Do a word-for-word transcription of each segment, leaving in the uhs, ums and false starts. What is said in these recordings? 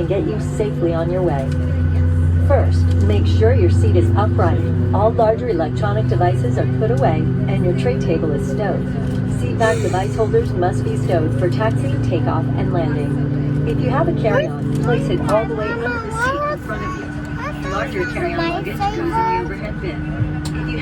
and get you safely on your way. First, make sure your seat is upright, all larger electronic devices are put away, and your tray table is stowed. Seat back device holders must be stowed for taxi, takeoff, and landing. If you have a carry-on, place it all the way under the seat in front of you. Larger carry-on luggage goes in the overhead bin. If you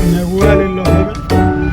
Nèg ou rale lòt, wi.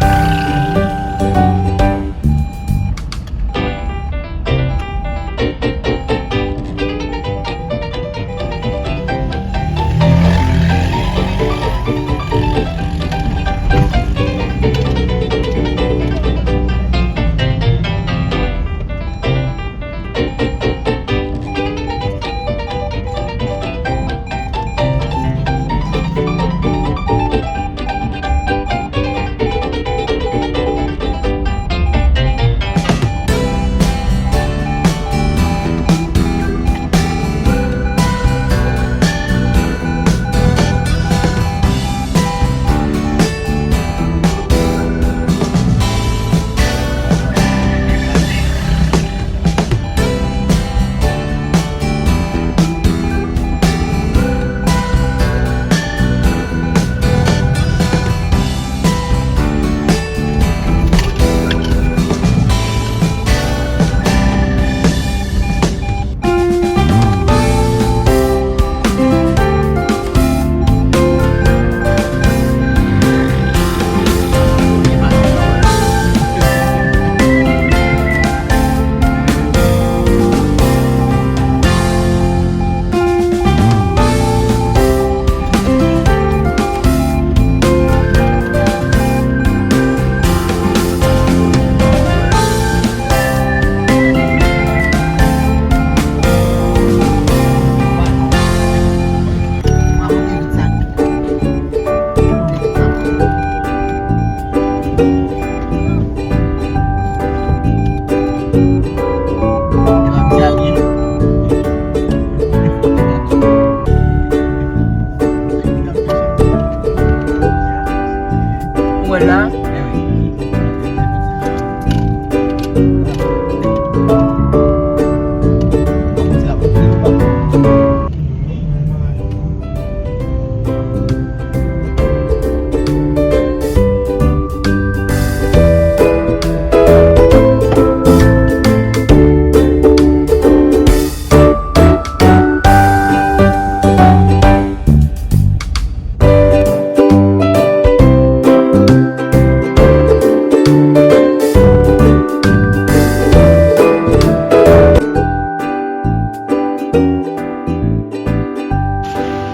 Ou wè la?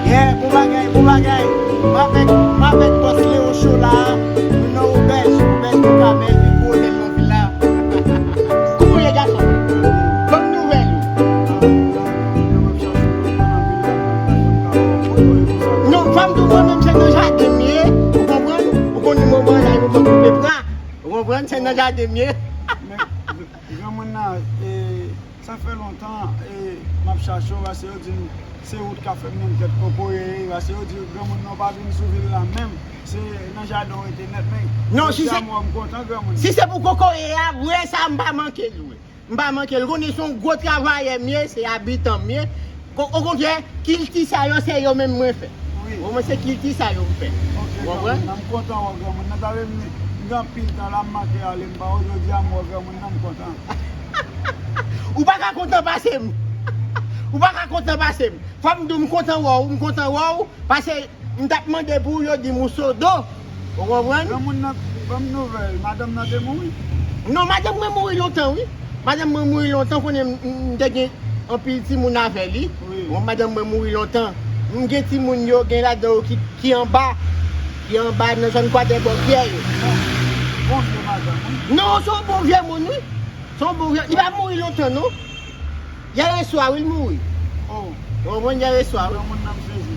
Yeah, bon bagay, bon bagay. M avèk, m avèk bòs Leo Show la. Nou nan obèj, obèj Bokamèl, pi gwo otèl nan vil la. Kouman w ye, gason? Ban m nouvèl ou. Non, fò m di w, mwen menm se nan jaden m ye, ou konprann? Ou konnen moman la, e moman koupe bra. Ou konprann? Se nan jaden m ye. Men, granmoun nan, e, sa fè lontan, e, m ap chache w, paske yo di m se ou t ka fè m jwenn tèt kokoye, paske yo di granmoun nan pa vin sou vil la menm, se nan jaden w rete nèt, men non, si se, m kontan granmoun. Si se pou kokoye a, vre sa m pa manke l vre. M pa manke l. Konnen se yon gwo travayè m ye, se abitan m ye. Ko-, okontrè, kilti sa yo, se yo menm mwen fè. Wi. Bon, mwen se kilti sa yo m fè. Ok, ou konprann? Granmoun nan, m kontan wè w granmoun nan. Sa vle di, m gen anpil tan la, m manke ale, m pa wè w, jodi a m wè w granmoun nan, m kontan. Ou pa ka kontan pase m. Ou pa ka kontan pase m. Fò m di w m kontan wè w, m kontan wè w, paske m t ap mande pou w, yo di m ou sodo. Ou konprann? Granmoun nan, ban m nouvèl, madanm nan te mouri? Non, madanm mwen mouri lontan, wi. Madanm mwen mouri lontan, konnen m, m, m te gen anpil timoun avè li. Wi. Bon, madanm mwen mouri lontan. M gen timoun yo, gen ladan yo ki, ki anba, ki anba nan zòn Kwadèbò, Pyè yo. Bon, bon vye madanm, wi. Non, se yon bon vye moun, wi. Se yon bon vye, li pa mouri lontan, non. Yè swa, wi, l mouri. Oh, oh, moun gen reswa wi. Moun nan m chanje.